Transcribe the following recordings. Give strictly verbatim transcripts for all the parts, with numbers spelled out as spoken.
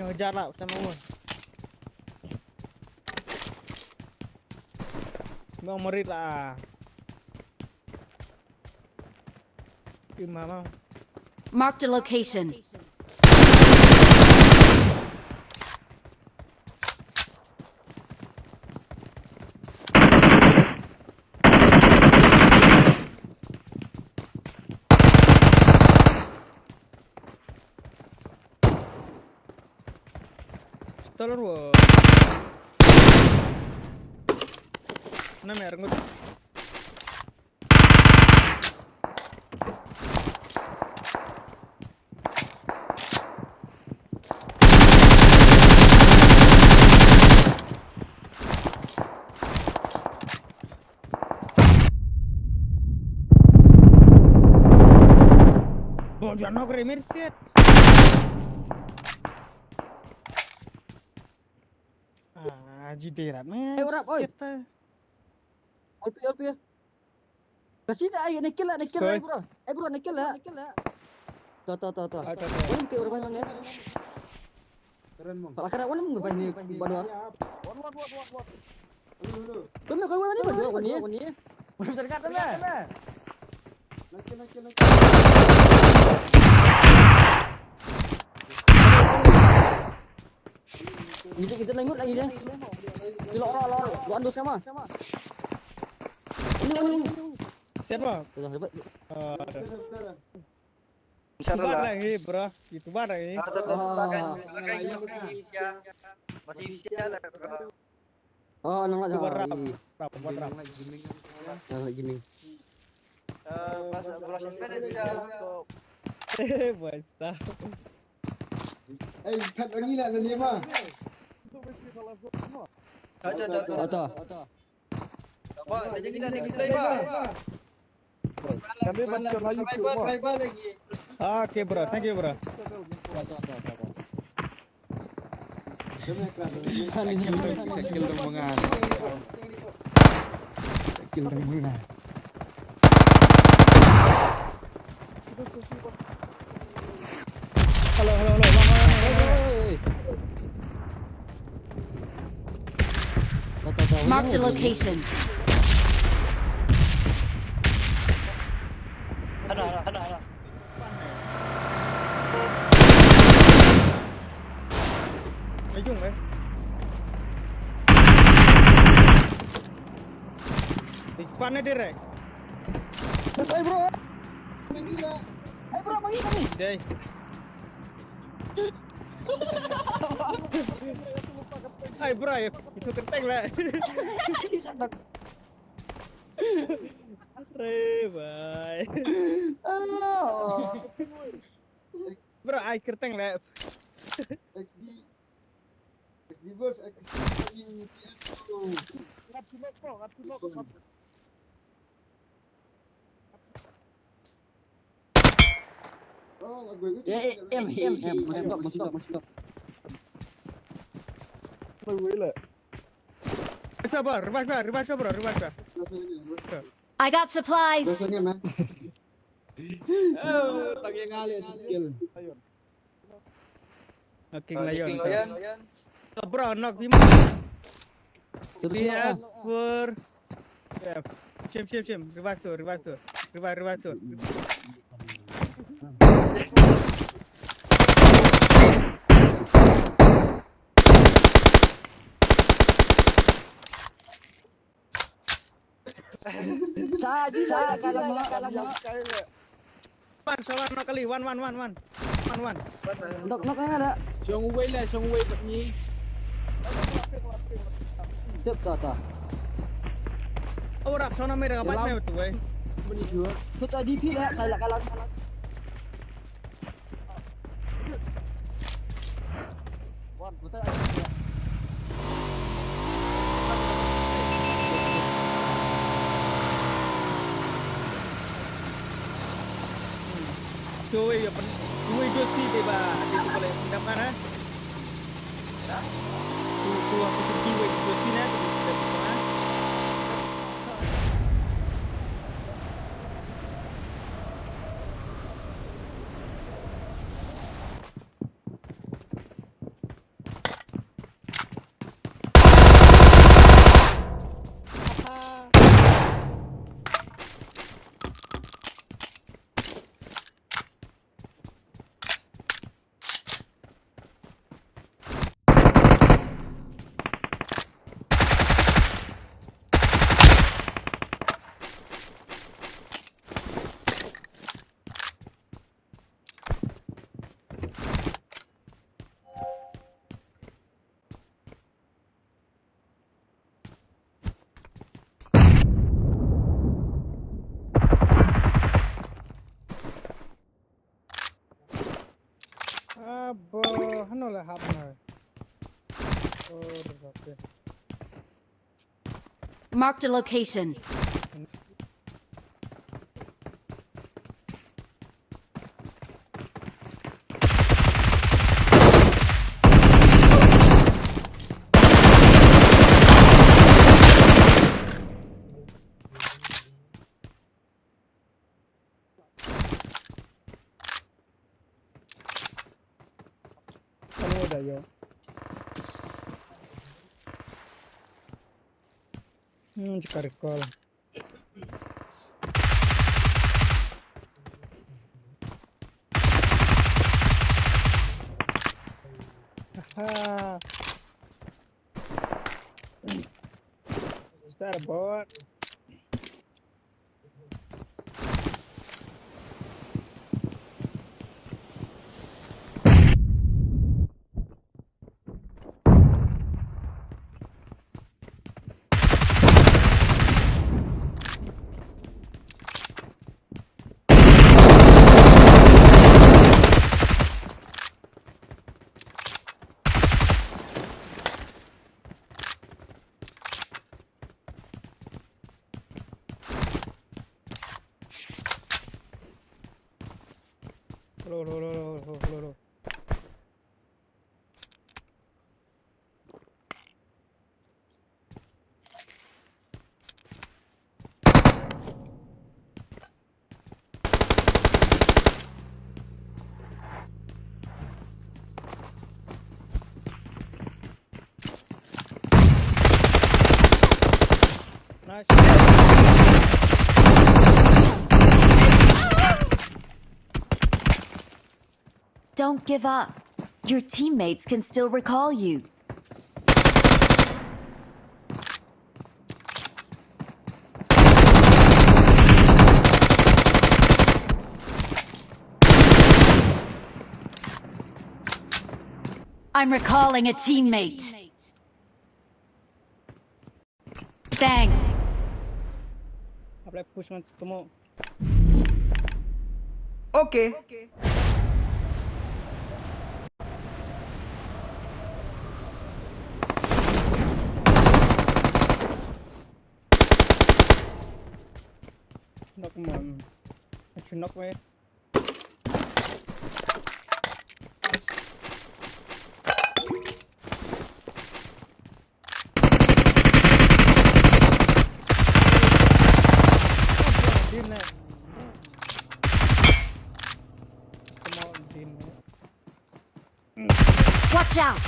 Hajar lah, sama gua. Bang merit lah. Imam. Marked a location. Stalor wo. Nam ya rengut. Bo janok re merset. Ah, jiderat man. Eh, urap, oi. Siat ta. Alpi, alpi. Kasi da ai, nakil lah, nakil lah, bro. Eh, bro, nakil lah. To, to, to, to. Ah, to, to. Wan ke urap nang ya. Keren, Mong. Kalau kada wan mong bai ni baru. Wan, wan, wan, wan, wan. Kami kau wan ni baru wan ni. Wan dekat lah. Nakil, nakil, nakil. Kita, kita lanjut lagi dia. Kita lo, lo, lo, lo andu sama. Ini, ini. Siapa? Dah dapat. Ah, dah. Insya Allah. Lagi, bro. Itu barang ni. Ah, tak, tak, tak, tak, tak, masih bisa. Masih bisa lah, bro. Oh, nang lah. Itu barang. Barang, barang. Nang lah gini. Eh, pas bro, siapa dia? Eh, basah. Eh, pat lagi lah, lagi apa? Ada, ada, ada. Ada. Apa? Ada lagi, ada lagi, ada lagi. Kami ban survive lagi. Ah, okay, bro. Thank you, bro. Kill dong mengan. Kill dong mengan. Hello, hello, hello. Bang, bang, bang, bang. Hey, hey, hey. Marked a location. Ada, ada, ada, ada. Ay, yung, eh. Di depan dia, Rek. Ay, bro. Ay, bro, mangi, mangi. Day. Ay, bro, itu kenteng lah. Re, bye. Bro, ai kyrteng leh. Eh, eh, em, em, em. Masuk, masuk, masuk. Sabar, revive, revive, bro, revive. I got supplies. Oh, pakai ngalih skill. Knocking lion. Knocking lion. Sabra, knock him. Terus P S four. Yeah. Shim, shim, shim. Revive tu, revive tu. Revive, revive tu. Sa, sa, kalam mo, kalam mo. Wan, sa wan, knock kali, wan, wan, wan, wan. Wan, wan. Knock, knock nga da. Shong wei la, shong wei pat ni. Tip ta ta. Oh, rak shong na me da ka pat me tu wei. Bani jua. Tu ta D P la, kala, kala. Tuwi, ya, pen-, tuwi, dua, tiga, ba, di tu boleh pindah mana? Tu, tu, aku tu, tuwi, dua, tiga, tu, tu, tu, tu, ha? Marked a location. Hello, Dayo. Hmm, jika recall. Aha. Is that a bot? Hello, hello, hello, hello, hello, hello. Nice. Don't give up. Your teammates can still recall you. I'm recalling a teammate. Thanks. Apply push man tumo. Okay. Knock man. Actually knock me. Watch out!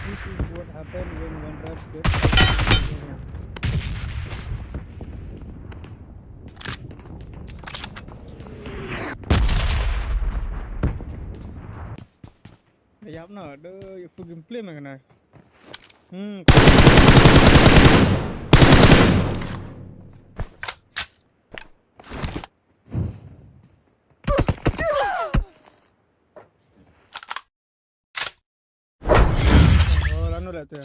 This is what happened when one rep gets. Yap na, the full gameplay man kana. Hmm. Oh, lano la tu.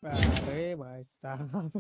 Are bhai sahab.